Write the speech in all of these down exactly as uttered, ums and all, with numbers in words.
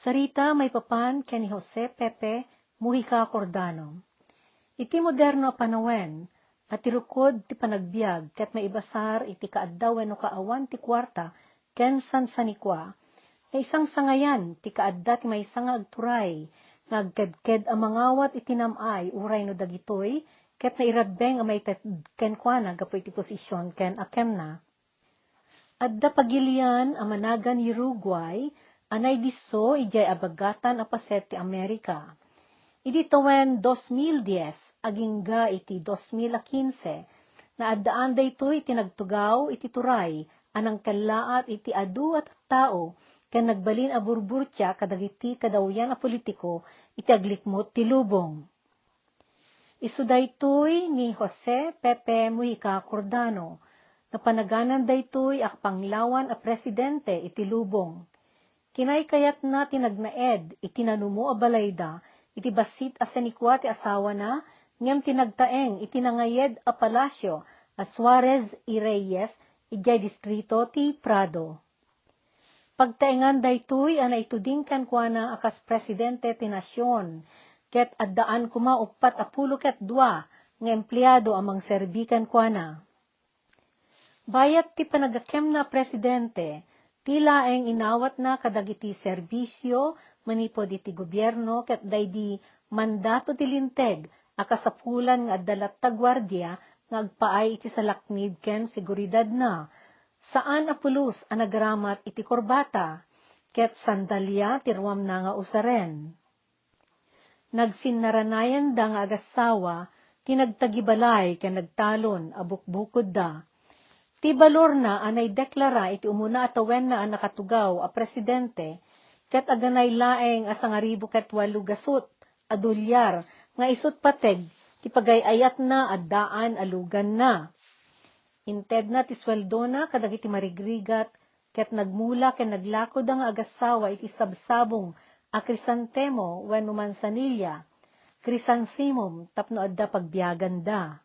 Sarita maipapan ken ni Jose Pepe Mujica Cordano. Iti moderno a panawen, a ti rukod ti panagbiag ket maibasar iti kaadda wenno kaawan ti kuarta ken sansanikua, naisangsangayan ti kaadda ti maysa nga agturay nga agkedked a mangawat iti nam-ay uray no dagitoy ket nairabbeng a maited kenkuana gapu iti posisyon ken akemna. Adda pagilian a managan Uruguay a naidisso idiay abagatan a paset ti Amerika. Idi tawen dos mil dies agingga iti dos mil a kinse, naaddaan daytoy iti nagtugaw iti turay a nangkellaat iti adu a tattao ken nagbalin a burburtia kadagiti kadawyan a politiko iti aglikmut ti lubong. Isu daytoy ni Jose Pepe Mujica Cordano. Napanaganan daytoy a panglawan a presidente iti lubong. Kinaykayatna ti nagnaed iti nanumo a balayda iti bassit a sanikua ti asawana ngem ti nagtaeng iti nangayed a palasio a Suarez y Reyes idiay distrito ti Prado. Pagtaengan daytoy a naituding kenkuana a kas presidente ti nasion, ket addaan koma uppat a pulo ket dua nga empleado a mangserbi kenkuana. Bayat ti panagakemna a presidente, ti laeng inawatna kadagiti serbisio manipud iti gobierno ket daydi mandato ti linteg a kasapulan nga adda latta guardia nga agpaay iti salaknib ken seguridadna. Saan a pulos a nagramat iti korbata, ket sandalia ti ruamna nga usaren. Nagsinnaranayanda nga agassawa ti nagtagibalay ken nagtalon a bukbukodda. Ti balorna a naideklara iti umuna a tawenna a nakatugaw a presidente ket aganay laeng a sangaribu ket walo gasut a dolyar nga isut pateg ti pagay-ayatna addaan a luganna. Intedna ti sueldona kadagiti marigrigat ket nagmula ken naglakoda nga agassawa iti sabsabong a krisantemo wenno mansanilla, chrysanthemum, tapno adda pagbiaganda.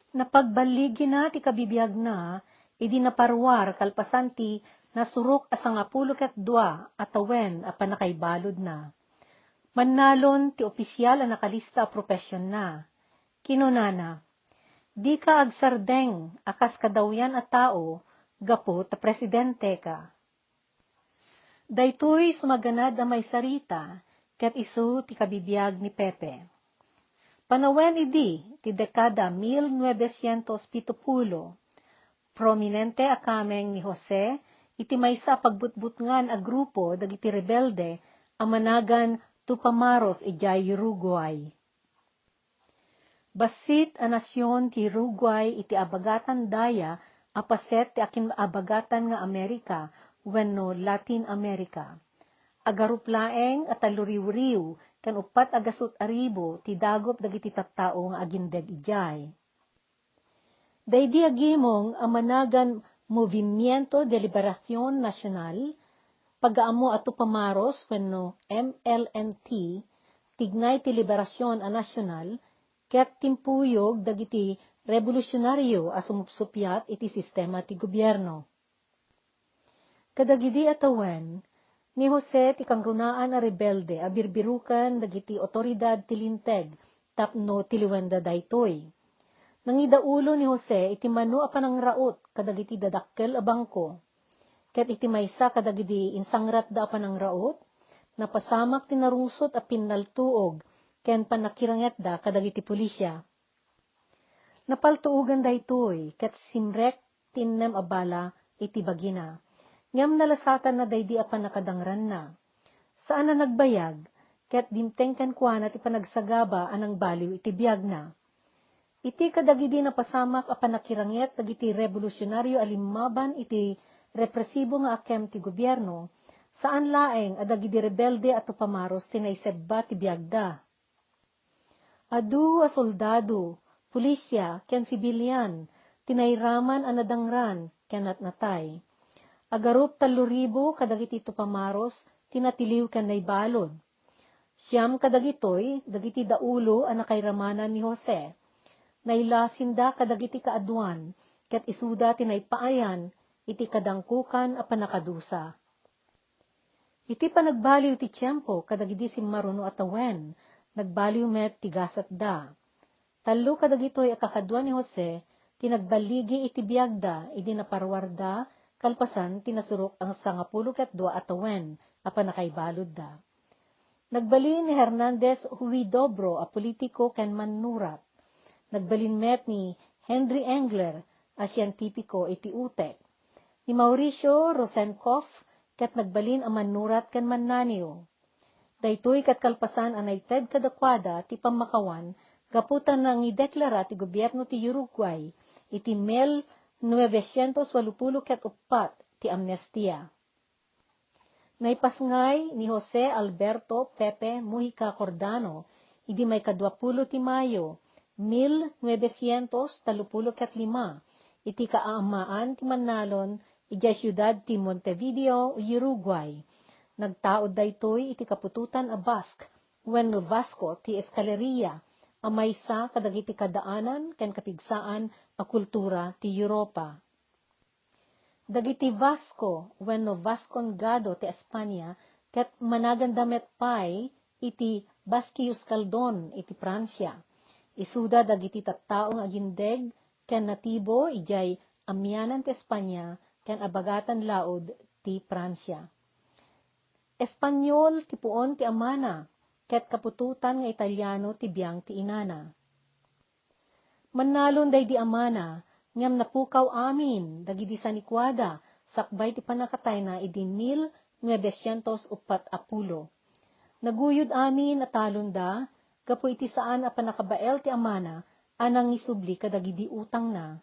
Napagballigina ti kabibiagna idi naparuar kalpasan ti nasurok a sangapulo ket dua a tawen a pannakaibaludna. Mannalon ti opisial a nakalista a profesionna. Kinunana, "Dika agsardeng a kas kadawyan a tao gapu ta presidenteka." Daytoy sumaganad a maisarita ket isu ti kabibiag ni Pepe. Panawen idi ti dekada mil novecientos pitupulo, prominente a kameng ni Jose iti maysa a pagbutbutngan a grupo dagiti rebelde a managan Tupamaros idiay Uruguay. Bassit a nasion ti Uruguay iti abagatan daya a paset ti akin-abagatan nga Amerika wenno Latin America. Agarup laeng a talluriwriw ken uppat a gasut a ribu ti dagup dagiti tattao nga agindeg idiay. Daydi agimong a managan Movimiento de Liberacion Nacional, pagaammo a Tupamaros wenno M L N T, tignay ti liberasion a nasional, ket timpuyog dagiti rebolusionario a sumupsupiat iti sistema ti gobierno. Kadagidi a tawen, ni Jose ti kangrunaan a rebelde a birbiruken dagiti awtoridad ti linteg tapno tiliwenda daytoy. Nangidaulo ni Jose iti mano a panangraut kadagiti dadakkel a bangko. Ket iti maysa kadagidi insangratda a panangraut, napasamak ti narungsot a pinnaltuog ken pannakirangetda kadagiti pulisia. Napaltuogan daytoy ket simrek ti innem a bala iti bagina, ngem nalasatanna daydi a pannakadangranna. Saan a nagbayag, ket dimteng kenkuana ti panagsagaba a nangbaliw iti biagna. Iti kadagidi napasamak a pannakiranget dagiti rebolusionario a limmaban iti represibo nga akem ti gobierno, saan laeng a dagidi rebelde a Tupamaros ti naisebba ti biagda. Adu a soldado, pulisia, ken sibilian ti nairaman a nadangran ken natnatay. Agarup tallo ribu kadagiti Tupamaros ti natiliw ken naibalud. Siam kadagitoy dagiti daulo a nakairamanan ni Jose. Nailasinda kadagiti kaaduan, ket isuda ti naipaayan iti kadangkukan a pannakadusa. Iti panagbaliw ti tiempo kadagidi simmaruno a tawen, nagbaliw met ti gasatda. Tallo kadagitoy a kakadua ni Jose ti nagballigi iti biagda idi naparuarda kalpasan ti nasurok a sangapulo ket dua a tawen a pannakaibaludda. Nagbalin ni Hernandez Huidobro a politiko ken mannurat. Nagbalin met ni Henry Engler a sientipiko iti utek. Ni Mauricio Rosenkopf ket nagbalin a mannurat ken mannaniw. Daytoy ket kalpasan a naited kadakuada ti pammakawan gapu ta nangideklara ti gobierno ti Uruguay iti mil nuebesientos walupulo ket uppat ti amnestia. Naipasngay ni Jose Alberto Pepe Mujica Cordano idi maikaduapulo ti Mayo, mil nuebesientos tallopulo ket lima, iti kaammaan ti Mannalon idiay siudad ti Montevideo, Uruguay. Nagtaud daytoy iti kaputotan a Basque wenno Vasco ti Escaleria a maysa kadagiti kadaanan ken kapigsaan a kultura ti Europa. Dagiti Vasco wenno Vascongado ti Espania ket managanda met pay iti Basque Euskaldun iti Francia. Isuda dagiti tattao nga agindeg ken natibo idiay amianan ti Espania ken abagatan laud ti Francia. Espanyol ti puon ti amana ket kaputotan nga Italiano ti biang ti inana. Mannalon daydi amana, ngem napukaw amin dagidi sanikuada sakbay ti pannakatayna idi mil nuebesientos uppat a pulo. Naguyod amin a talonda gapu iti saan a pannakabael ti amana a nangisubli kadagidi utangna.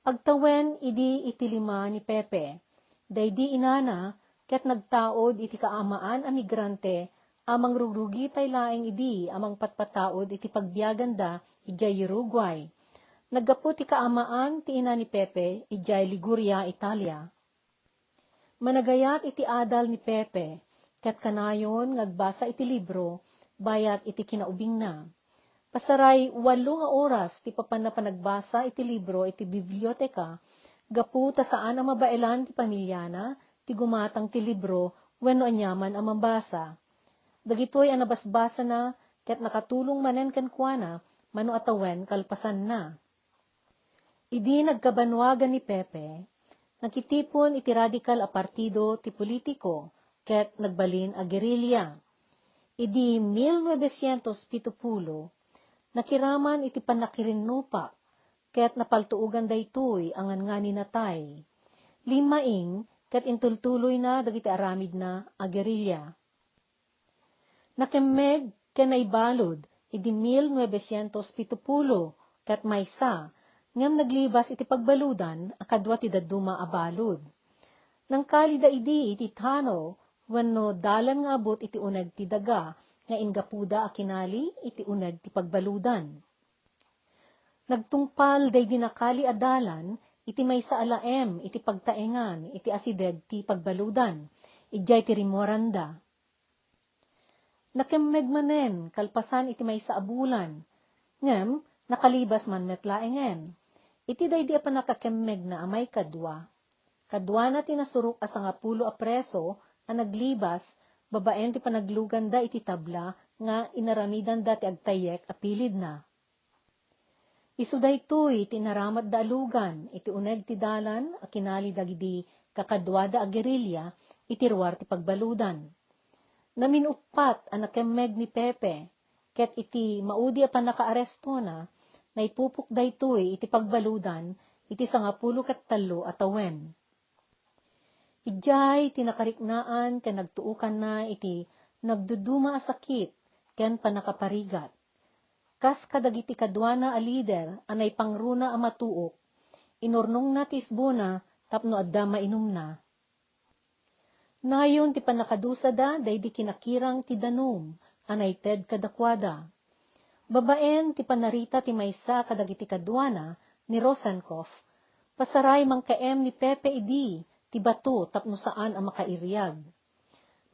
Agtawen idi iti lima ni Pepe. Daydi inana ket nagtaud iti kaamaan a migrante a mangrugrugi pay laeng idi a mangpatpataud iti pagbiaganda idiay Uruguay. Naggapu ti kaamaan ti ina ni Pepe idiay Liguria, Italia. Managayat iti adal ni Pepe, ket kanayon nga agbasa iti libro bayat iti kinaubingna. Pasaray wallo nga oras ti papanna panagbasa iti libro iti biblioteka, gapu ta saan a mabaelan ti pamiliana ti gumatang ti libro wenno aniaman a mabasa. Dagitoy a nabasbasana ket nakatulong manen kenkuana mano a tawen kalpasanna. Idi nagkabanwagan ni Pepe, nakitipon iti radikal a partido ti politiko ket nagbalin a gerilya. Idi mil nuebesientos pito pulo, nakiraman iti pannakirinnupak ket napaltuogan daytoy a ngannganinatay. Limmaing ket intultuloyna dagiti aramidna a gerilya. Nakemmeg ken naibalud idi mil nuebesientos pito pulo ket maysa, ngem naglibas iti pagbaludan a kadua ti dadduma a balud. Nangkalida idi iti tunnel wenno dalan nga abut iti uneg ti daga nga inggapuda a kinali iti uneg ti pagbaludan. Nagtungpal daydi nakali a dalan iti maysa a laem iti pagtaengan iti asideg ti pagbaludan, idiay ti rimmuaranda. Nakemmeg manen kalpasan iti maysa a bulan, ngem nakalibas man met laengen. Iti daydi a pannakakemmegna a maikadua, kaduana ti nasurok a sangapulo a preso a naglibas babaen ti panagluganda iti tabla nga inaramidanda ti agtayyek a pilidna. Isu daytoy ti inaramatda a lugan iti uneg ti dalan a kinali dagidi kakaduada a gerilya iti ruar ti pagbaludan. Namin-uppat a nakemmeg ni Pepe, ket iti maudi a pannakaarestona, naipupok daytoy iti pagbaludan iti sangapulo ket tallo a tawen. Idiay ti nakariknaan ken nagtuokanna iti nagduduma a sakit ken pannakaparigat. Kas kadagiti kaduana a lider a naipangruna a matuok, inurnongna ti isbona tapno adda mainumna. Nayon ti pannakadusada daydi kinakirang ti danum a naited kadakuada. Babaen ti pannarita ti maysa kadagiti kaduana ni Rosenkopf, pasaray mangkaem ni Pepe idi ti bato tapno saan a makairiag.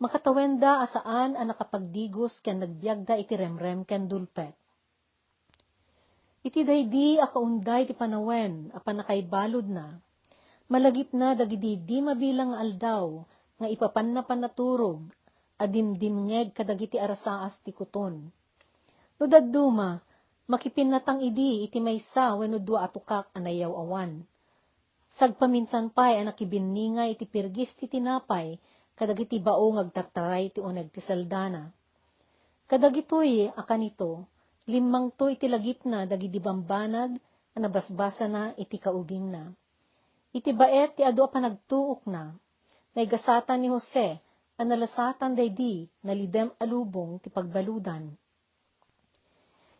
Makatawenda a saan a nakapagdigos ken nagbiagda iti remrem ken dulpet. Iti daydi a kaunday ti panawen a pannakaibaludna, malagipna dagidi di mabilang nga aldaw, nga ipapanna panaturog a dimdimngeg kadagiti arasaas ti kuton. No dadduma, makipinnatang idi iti maysa wenno dua a tukak a nayaw-awan. Sagpaminsan pay a nakibinninga iti pirgis ti tinapay kadagiti bao nga agtartaray ti uneg ti seldana. Kadagitoy a kanito, limmangto iti lagipna dagidi bambanag a nabasbasana iti kaubingna. Iti baet ti adu a panagtuokna, naigasatan ni Jose a nalasatan daydi nalidem a lubong ti pagbaludan.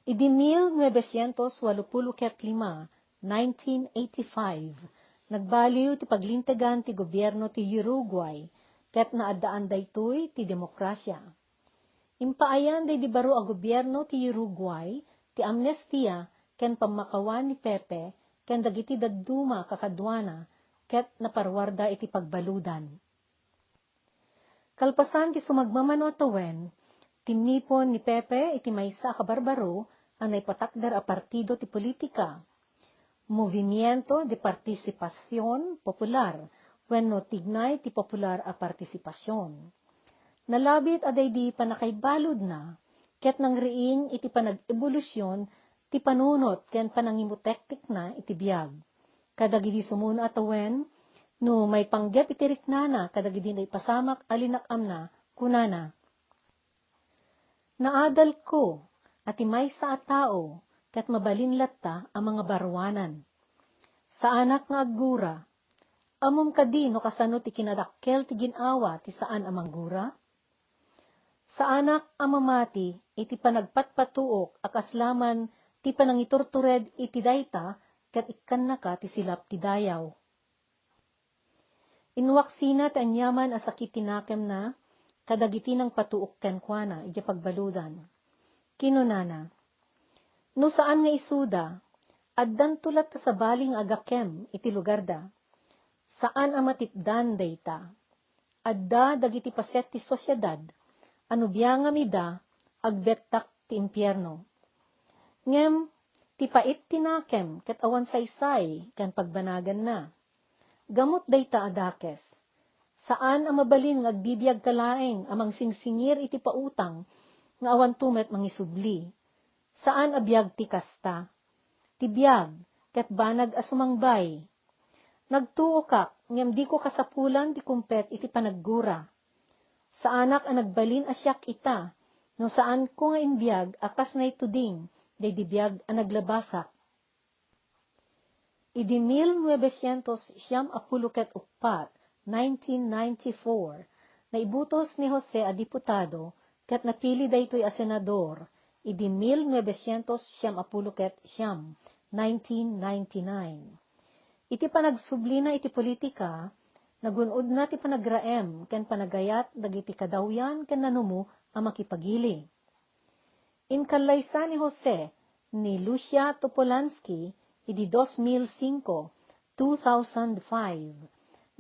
Idi mil novecientos walupulo ket lima, nineteen eighty-five, nagbaliw ti paglintegan ti gobierno ti Uruguay, ket naaddaan daytoy ti demokrasia. Impaayan daydi baro a gobierno ti Uruguay ti amnestia ken pammakawan ni Pepe ken dagiti dadduma a kakaduana, ket naparuarda iti pagbaludan. Kalpasan ti sumagmamano a tawen, tinnipon ni Pepe iti maysa a kabarbaro a naipatakder a partido ti politika, Movimiento de Participacion Popular, wenno Tignay ti Popular a Partisipasion. Nalabit a daydi pannakaibaludna ket nangriing iti panag-ebolusyon ti panunot ken panangimutektekna iti biag. Kadagidi sumuna a tawen, no maipanggep iti riknana kadagidi naipasamak a linak-amna, kunana, "Naadalko a ti maysa a tao ket mabalin latta a mangabaruanan. Saanak nga aggura. Ammom kadi no kasano ti kinadakkel ti gin-awa ti saan a manggura? Saanak a mamati iti panagpatpatuok a kasla man ti panangiturtured iti dayta ket ikkannaka ti silap ti dayaw." Inwaksina ti aniaman a sakit ti nakemna kadagiti nangpatuok kenkuana idiay pagbaludan. Kinunana, "No saan nga isuda, addanto latta sabali nga agakem iti lugarda. Saan a matipdan dayta. Adda dagiti paset ti sosiedad a no biangam ida, agbettak ti impierno. Ngem ti pait ti nakem ket awan saysay ken pagbanaganna. Gammot dayta a dakes. Saan a mabalin nga agbibiagka laeng a mangsingsingir iti pautang nga awanto met mangisubli. Saan a biag ti kasta. Ti biag ket banag a sumangbay. Nagtuokak ngem diko kasapulan ti kumpet iti panaggura. Saanak a nagbalin a siak ita, no saanko nga imbiag a kas naituding daydi biag a naglabasak." Idi mil novecientos siam a pulo ket uppat, nineteen ninety-four, naibutos ni Jose a diputado ket napili daytoy a senador idi mil novecientos siam a pulo ket siam, nineteen ninety-nine. Iti panagsublina iti politika, nagun-odna ti panagraem ken panagayat dagiti kadawyan ken nanumo a makipagili. Inkallaysa ni Jose ni Lucia Topolansky idi dos mil singko, two thousand five.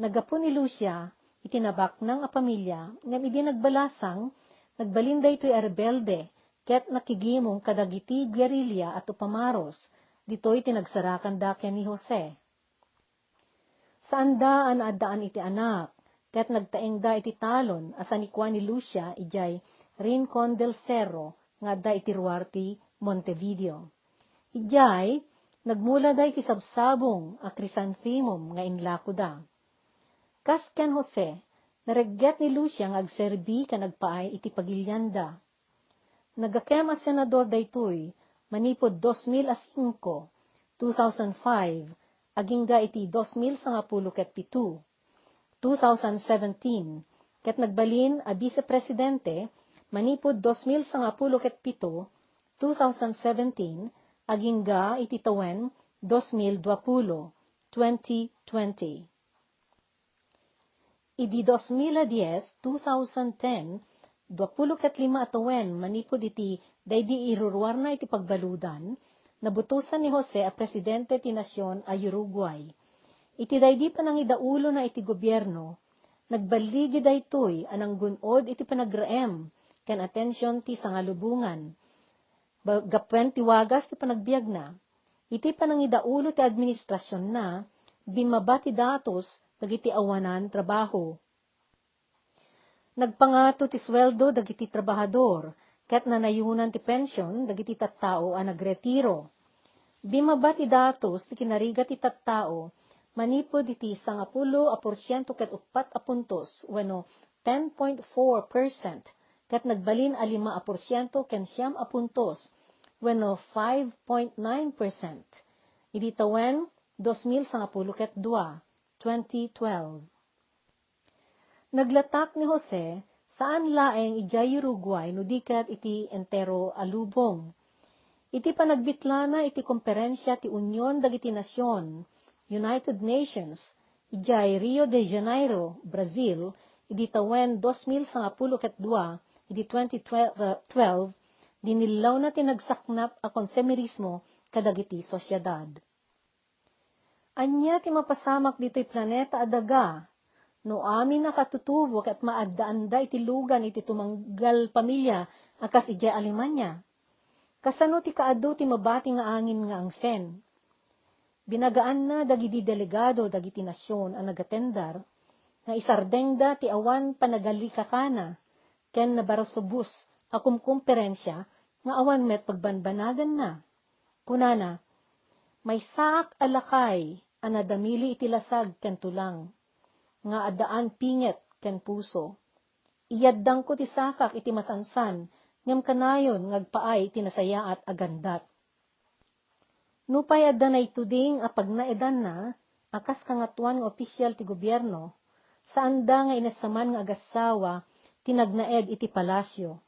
Naggapu ni Lucia iti nabaknang a pamilia ngem idi nagbalasang, nagbalin daytoy a rebelde ket nakigimong kadagiti guerrilla a tupamaros. Ditoy ti nagsarakanda ken ni Jose. Saanda a naaddaan iti anak, ket nagtaengda iti talon a sanikua ni Lucia idiay Rincon del Cerro nga adda iti ruar ti Montevideo. Idiay, nagmulada iti sabsabong a chrysanthemum nga inlakoda. Kas ken Jose, naregget ni Lucia nga agserbi ken agpaay iti pagilianda. Nagakem a senador daytoy manipud dos mil a singko, two thousand five, agingga iti dos mil sangapulo ket pitu, two thousand seventeen, ket nagbalin a bise presidente manipud dos mil sangapulo ket pitu, two thousand seventeen, agingga iti tawen dos mil duapulo, twenty twenty. Idi dos mil a dies, two thousand ten, duapulo ket lima a tawen manipud iti daydi iruruarna iti pagbaludan, nabutosan ni Jose a presidente ti nasion a Uruguay. Iti daydi panangidaulona iti gobierno, nagballigi daytoy a nanggun-od iti panagraem ken atension ti sangalubongan. Ba-, gapuan ti wagas ti panagbiagna. Iti panangidaulo ti administrasionna, bimmaba ti datos dagiti awanan trabaho. Nagpangato ti sueldo dagiti trabahador, ket nanayonan ti pension dagiti tattao a nagretiro. Bimaba ti datos ti kinarigat ti tattao manipud iti sangapulo a porsiento ket uppat a puntos wenno ten point four percent, ket nagbalin a lima a porsiento ken siam a puntos wenno five point nine percent idi tawen dos mil sangapulo ket dua, twenty twelve. Naglatak ni Jose saan laeng idiay Uruguay no di ket iti entero a lubong. Iti panagbitlana iti komperensia ti Union dagiti Nasion, United Nations, idiay Rio de Janeiro, Brazil, idi tawen dos mil sangapulo ket dua, idi twenty twelve, dinillawna ti nagsaknap a konsumerismo kadagiti sosiedad. Ania ti mapasamak ditoy planeta a daga? No amin a katutubo ket maaddaanda iti lugan iti tumanggal pamilia a kas idiay Alemania. Kasano ti kaadu ti mabati nga angin nga angsen? Binagaanna dagidi delegado dagiti nasion a nagatendar nga isardengda ti awan panagalikakana ken nabarusubos a kumkomperensia nga awan met pagbanbanaganna. Kunana, "Maysaak a lakay a nadamili iti lasag ken tulang, nga addaan pinget ken puso. Iyaddangko ti sakak iti masansan, ngem kanayon nga agpaay iti nasayaat a gandat." Nupay adda naituding a pagnaedanna a kas kangatoan nga opisial ti gobierno, saanda nga inessaman nga agassawa ti nagnaed iti palasio.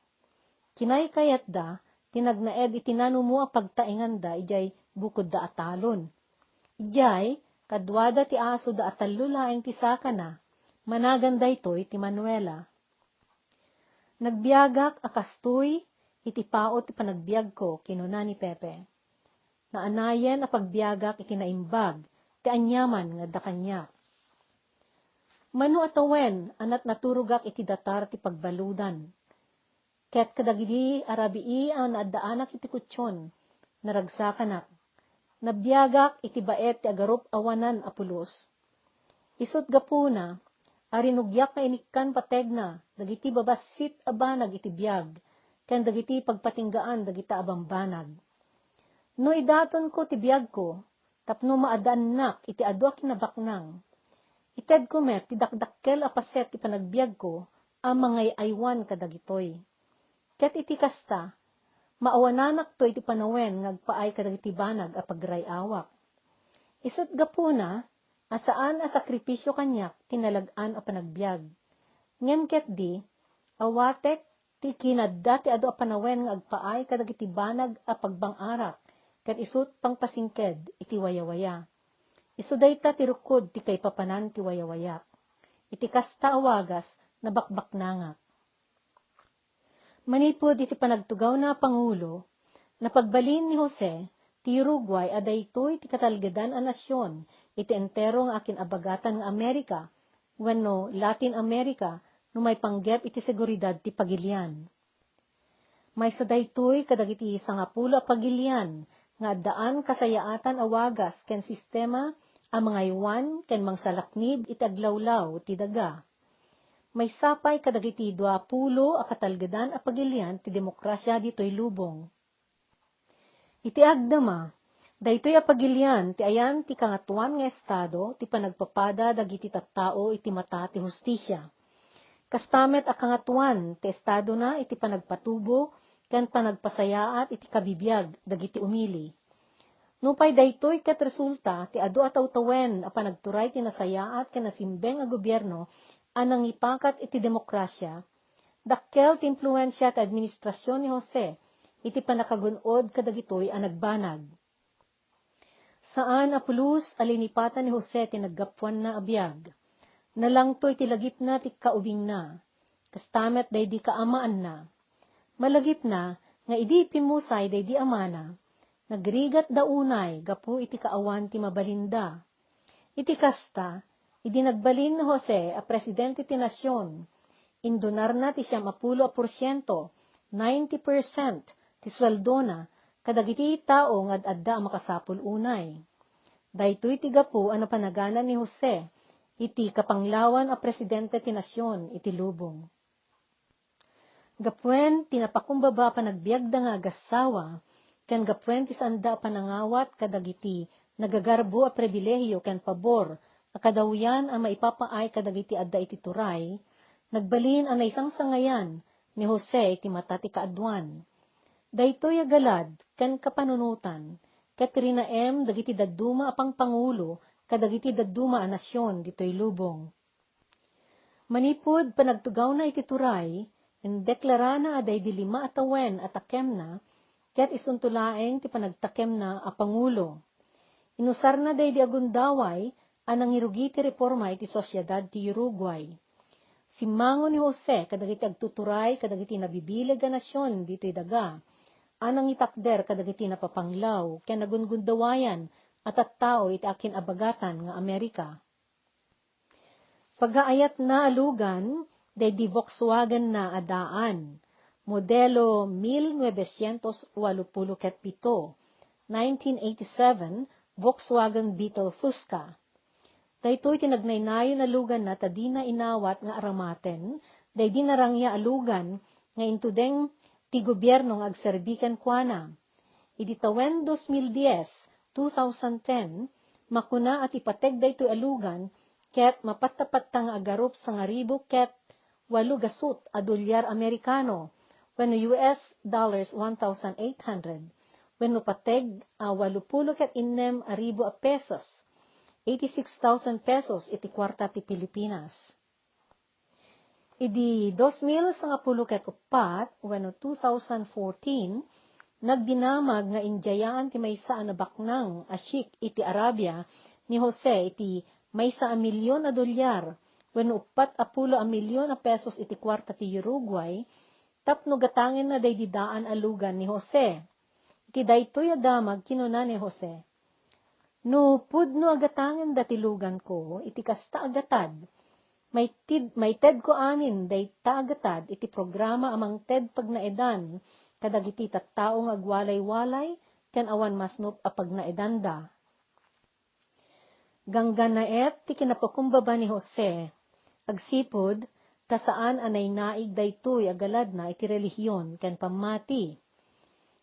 Kinaykayatda ti nagnaed iti nanumo a pagtaenganda idiay bukodda a talon. Idiay, kaduada ti asoda a tallo laeng ti sakana, managan daytoy ti Manuela. "Nagbiagak a kastoy iti pao ti panagbiagko," kinuna ni Pepe. "Naanayen a pagbiagak iti naimbag ti aniaman nga adda kaniak. Mano a tawen a natnaturogak iti datar ti pagbaludan. Ket kadagidi a rabii a naaddaanak iti kutsion, naragsakanak. Nabiagak iti baet ti agarup awanan a pulos. Isut' gapuna a rinugiak nga inikkan pategna dagiti babassit a banag iti biag ken dagiti pagpatinggaan dagita a bambanag. No idatonko ti biagko tapno maaddaannak iti adu a kinabaknang, itedko met ti dakdakkel a paset ti panagbiagko a mangay-aywan kadagitoy. Ket iti kasta, maawananakto iti panawen nga agpaay kadagiti banag a pagray-awak. Isut' gapuna a saan a sakripisio kaniak ti nalag-an a panagbiag. Ngem ketdi, awatek ti kinadda ti adu a panawen nga agpaay kadagiti banag a pagbang-arak ket isut' pangpasingked iti wayawaya. Isu dayta ti rukod ti kaipapanan ti wayawayak. Iti kasta a wagas, nabakbaknangak." Manipud iti panagtugawna a pangulo, napagbalin ni Jose ti Uruguay a daytoy ti katalgedan a nasion iti entero nga akin-abagatan nga Amerika wenno Latin America no maipanggep iti seguridad ti pagilian. Maysa daytoy kadagiti sangapulo a pagilian nga addaan kasayaatan a wagas ken sistema a mangaywan ken mangsalaknib iti aglawlaw ti daga. Maysa pay kadagiti duapulo a katalgedan a pagilian ti demokrasia ditoy lubong. Iti agdama, daytoy a pagilian ti ayan ti kangatoan nga estado ti panagpapada dagiti tattao iti mata ti hustisia. Kasta met a kangatoan ti estadona iti panagpatubo ken panagpasayaat iti kabibiag dagiti umili. Nupay daytoy ket resulta ti adu a tawtawen a panagturay ti nasayaat ken nasimbeng a gobierno a nangipakat iti demokrasia, dakkel ti impluensia ti administrasion ni Jose iti pannakagun-od kadagitoy a nagbanag. Saan a pulos a linipatan ni Jose ti naggapuanna a biag. Nalangtoy ti lagipna ti kaubingna. Kasta met daydi kaamaanna. Malagipna nga idi pimmusay daydi amana, nagrigatda unay gapu iti kaawan ti mabalinda. Iti kasta, idi nagbalin ni Jose a presidente ti nasion, indonarna ti siam a pulo a porsiento, ninety percent, ti sueldona kadagiti tao nga ad-adda a makasapul unay. Daytoy ti gapu a napanaganan ni Jose iti kapanglawan a presidente ti nasion iti lubong. Gapuen ti napakumbaba a panagbiagda nga agassawa, ken gapuen ti saanda a panangawat kadagiti nagagarbo a pribilehio ken pabor a kadawyan a maipapaay kadagiti adda iti turay, nagbalin a naisangsangayan ni Jose iti mata ti kaaduan. Daytoy a galad ken kapanunotan ket rinaem dagiti dadduma a pangpangulo kadagiti dadduma a nasion ditoy lubong. Manipud panagtugawna iti turay, indeklarana a daydi lima a tawen a takemna ket isunto laeng ti panagtakemna a pangulo. Inusarna daydi a gundaway a nangirugi ti reforma iti sosiedad ti Uruguay. Simmango ni Jose kadagiti agtuturay kadagiti nabibileg a nasion ditoy daga a nangitakder kadagiti napapanglaw ken nagungundawayan a tattao iti akin-abagatan nga Amerika. Pagaayatna a lugan, daydi Volkswagen-na a daan, modelo mil novecientos walupulo ket pito, nineteen eighty-seven Volkswagen Beetle Fusca. Daytoy ti nagnaynayon a luganna ta dina inawat nga aramaten daydi narangia a lugan nga intudeng ti gobierno nga agserbi kenkuana. Idi tawen dos mil dies, two thousand ten, makuna a ti pateg daytoy a lugan ket mapattapatta nga agarup sangaribu ket walo gasut a dolyar Amerikano, wenno U S dollars one thousand eight hundred, wenno pateg a walupulo ket innem a ribu a pesos, eighty-six thousand pesos iti kuarta ti Pilipinas. Idi dos mil sangapulo ket uppat wenno two thousand fourteen, nagdinamag nga injayaan ti maysa a nabaknang a sheikh iti Arabia ni Jose iti maysa a milyon a dolyar wenno uppat a pulo a milyon a pesos iti kuarta ti Uruguay tapno gatangenna daydi daan a lugan ni Jose. Iti daytoy a damag, kinuna ni Jose, "No pudno a gatangenda ti luganko iti kasta a gatad, maitid-, maitedko amin dayta a gatad iti programa a mangted pagnaedan kadagiti tattao nga agwalay-walay ken awan masnop a pagnaedanda." Ganggannaet ti kinapakumbaba ni Jose, agsipud ta saan a nainaig daytoy a galadna iti relihion ken pammati.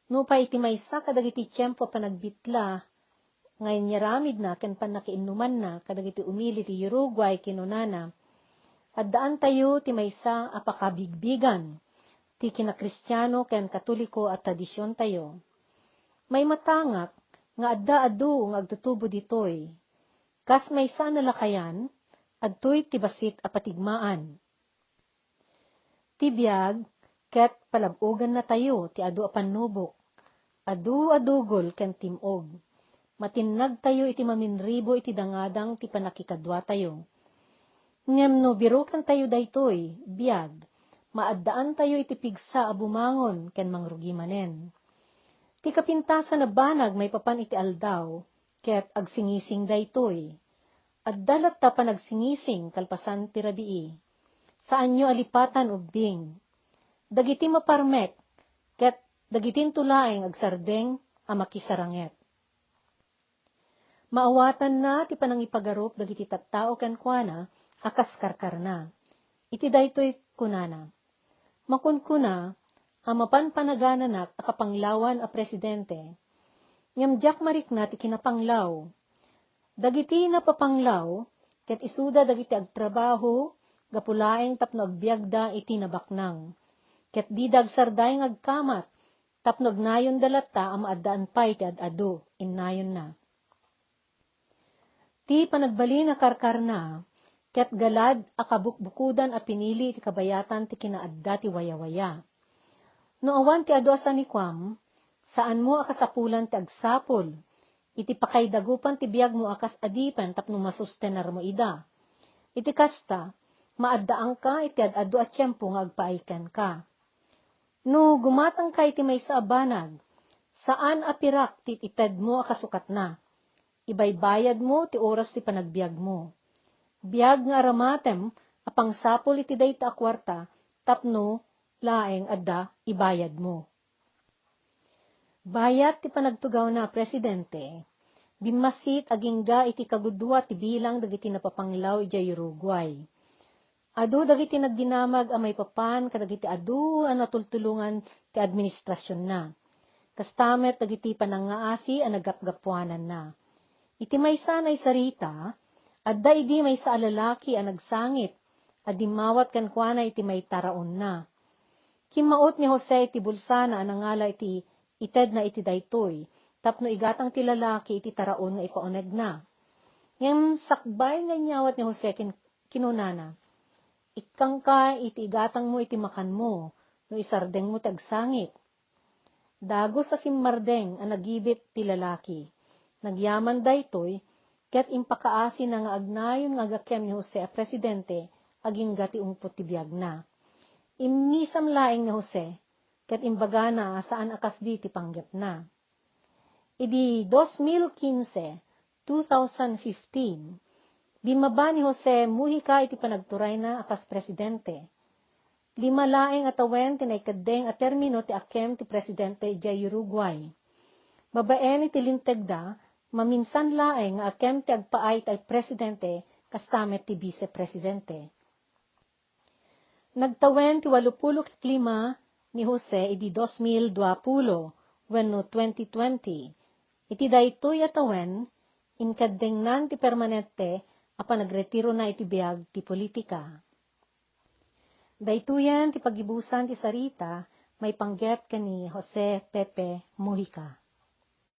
Nupay iti maysa kadagiti tiempo a panagbitla nga inyaramidna ken pannakiinnumanna kadagiti umili ti Uruguay, kinunana, "Addaantayo ti maysa a pakabigbigan ti kinakristiano ken Katoliko a tradisiontayo. Maimatangak nga adda adu nga agtutubo ditoy. Kas maysa a nalakayan, adtoy ti bassit a patigmaan." Ti biag ket palab-ogannatayo ti adu a pannubok, adu a dugol ken tim-og. Matinnagtayo iti maminribo iti dangadang ti pannakikaduatayo. Ngem no birukantayo daytoy biag, maaddaantayo iti pigsa a bumangon ken mangrugi manen. Ti kapintasan a banag maipapan iti aldaw, ket agsingising daytoy. Adda latta panagsingising kalpasan ti rabii. Saanyo a lipatan ubbing. Dagiti maparmek, ket dagitinto laeng agsardeng a makisaranget. Maawatanna ti panangipagarup dagiti tattao kenkuana a kas karkarna. Iti daytoy kunana, "Makunkuna a mapan panagananak a kapanglawan a presidente, ngem diak marikna ti kinapanglaw. Dagiti napapanglaw, ket isuda dagiti agtrabaho gapu laeng tapno agbiagda iti nabaknang, ket dida agsardeng nga agkamat tapno agnayonda latta a maaddaan pay ti ad-adu," innayonna. Ti panagbalin a karkarna, ket galad a kabukbukodan a pinili ti kabayatan ti kinaadda ti wayawaya. No awan ti adu a sanikuam, saanmo a kasapulan ti agsapul iti pakaidagupan ti biagmo a kas adipen tapno masustenermo ida. Iti kasta, maaddaanka iti ad-adu a tiempo nga agpaay kenka. No gumatangka iti maysa a banag, saan a pirak ti itedmo a kasukatna. Ibaybayadmo ti oras ti panagbiagmo. Biag nga aramatem a pangsapul iti dayta a kuarta tapno laeng adda ibayadmo. Bayat ti panagtugawna a presidente, bimmassit agingga iti kagudua ti bilang dagiti napapanglaw idiay Uruguay. Adu dagiti nagdinamag a maipapan kadagiti adu a natultulongan ti administrasionna. Kasta met dagiti panangngaasi a naggapgapuananna. Iti maysa a naisarita, adda idi maysa a lalaki a nagsangit a dimmawat kenkuana iti maitaraonna. Kimmaot ni Jose iti bulsana a nangala iti itedna iti daytoy tapno igatang ti lalaki iti taraon nga ipaunegna. Ngem sakbay nga inyawat ni Jose kin-, kinunana, "Ikkangka iti igatangmo iti makanmo no isardengmo ti agsangit." Dagus a simmardeng a nagibit ti lalaki. Nagyaman daytoy, ket impakaasina nga agnayon nga agakem ni Jose a presidente agingga ti ungpot ti biagna. Immisam laeng ni Jose, ket imbagana a saan a kasdi ti panggepna. Idi dos mil kinse, two thousand fifteen, bimmaba ni Jose Mujica iti panagturayna a kas presidente. Lima laeng a tawen ti naikeddeng a termino ti akem ti presidente idiay Uruguay. Babaen iti lintegda, maminsan laeng nga akem ti agpaay ti presidente kasta met ti bise presidente. Nagtawen ti walupulo ket lima ni Jose idi dos mil duapulo wenno twenty twenty. Iti daytoy a tawen, inkeddengnan ti permanente a panagretirona iti biag ti politika. Daytoyen ti paggibusan ti sarita maipanggep ken ni Jose Pepe Mujica.